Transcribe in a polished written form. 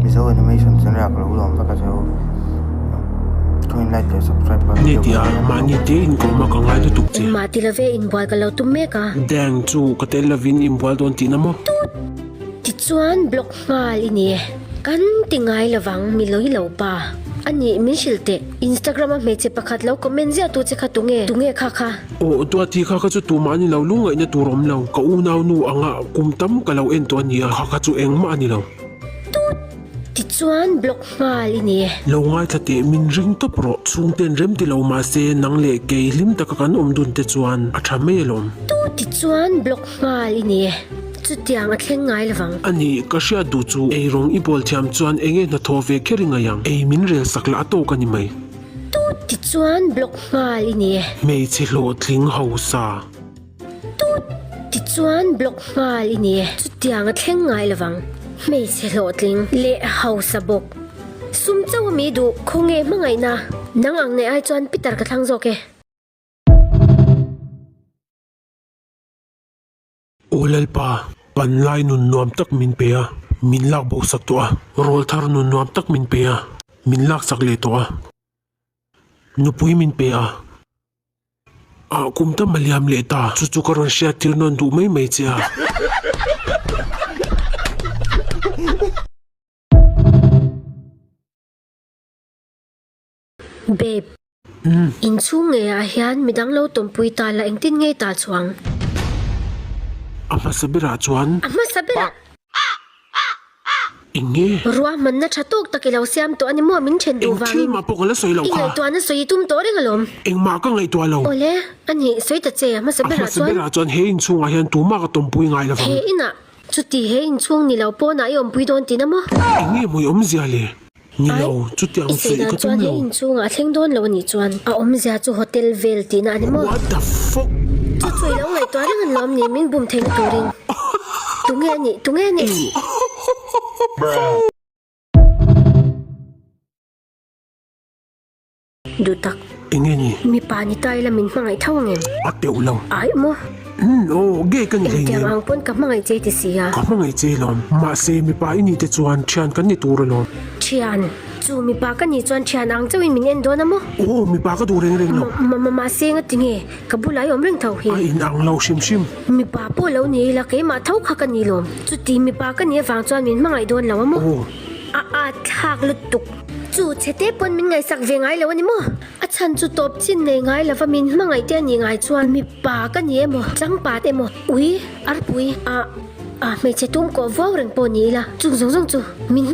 Mizo animation channel ah ka lo lawm vek a che u. Khaw in like leh subscribe ka Ni tia mahni te inkawm a ka ngai lutuk che. Engmah ti love inbual ka lo tum mek a. Dang chu ka tel lovin inbual dawn tihna maw? Tut! Tichuan block nghal i ni e. Kan ti ngai lovang mi lawi lo pa. A nih min hrilh teh. Instagram a hmeichhe pakhat lo comment ziah tu che kha tunge? Tunge kha kha? Aw Duati kha kha chu tumah ni lo lungngaihna tur awm lo. Ka unau nu anga kum tam ka lo en tawh a nia. Kha kha chu engmah a ni lo. Tut! Tichuan block nghal i ni e. Lo ngaithla teh min ring tawp rawh. Chhungten rem ti lo mahse nang leh kei hlim taka kan awm dun te chuan a tha mai alawm. Tut! Tichuan block nghal i ni e. Chutiang a thleng ngai lovang. A nih, ka hriat duh chu ei rawng i bawl thiam chuan eng nge hnathawh ve kher i ngaih ang? Ei min rel sak lah a tawk a ni mai. Tut tichuan block nghal i ni e. Hmeichhe hlawhtling hausa. Tut tichuan block nghal i ni e. Chutiang a thleng ngai lovang. Hmeichhe hlawhtling leh hausa bawk. Sum chauh a mi duh, khawnge hmangaihna? Nang ang neih ai chuan Peter ka thlang zawk e. Aw Lalpa, panlai nun nuam tak min pe a, min lak bo sak tawh a, rawlthar nun nuam tak min pe a, min lak sak leh tawh a, nupui min pe a, ah kum tam a liam leh ta, chu chu ka rawn hriat tir nawn duh mai mai che a. Babe, inchhung ngeiah hian midang lo tawmpui ta la engtin ngei ta chuang? A hmasa berah chuan. A hmasa berah. Eng nge? Ruahmanna tha tawk tak i lo siam tawh a ni maw min then duh vangin. Eng thil mah pawh ka la sawi lo I kha. ngaihtuahna sawi i tum tawh reng alawm. Engmah ka ngaihtuah lo. Awle, a nih sawi ta che a hmasa A berah hmasa chuan. berah chuan he inchhungah hian tumah ka tawmpui ngai lovang. He inah, chuti he inchhung ni lo pawnah i awmpui dawn tihna maw? Eng nge maw i awmzia le? Ni lo, chutiang I sawi sawi dan ka tum chuan lo. he inchhungah a thleng dawn lo a nih chuan a awmzia chu hotel vel tihna a ni maw? What the fuck? Chu chu i lo ngaihtuah reng an lawm ni min bum theihna turin. Tunge a nih? Tunge a nih? Duh tak. Enge ni? Mipa ni ta ila min hmangaih tho ang em? A teuh lo. Aih maw? Umm aw, gay ka ni hlei Engtiang nem. ang pawn ka hmangaih che ti si a. Ka hmangaih che lawm. Mahse mipa i nih te chuan thian kan ni tur alawm. Thian? Chu mipa ka nih chuan thian ang chauhin min en dawn a maw? Aw, mipa ka duh reng reng lo. Ma ma mahse ngati nge ka bulah i awm reng tho hi? A in ang lo hrim hrim. Mipa pawh lo ni ila keimah tho kha ka ni lawm. Chuti mipa ka nih avang chuan min hmangaih dawn lo a maw? Aw. A at thlak lutuk. Chu chhete pawn min ngaihsak ve ngai lo a ni maw? A chhan chu tawp chin nei ngai lova min hmangaih te a nih ngai chuan mipa ka ni emaw, changpat emaw, ui, arpui, ah, ah hmeichhe tum kawh vuau reng pawh ni ila chung zawng zawng chu min.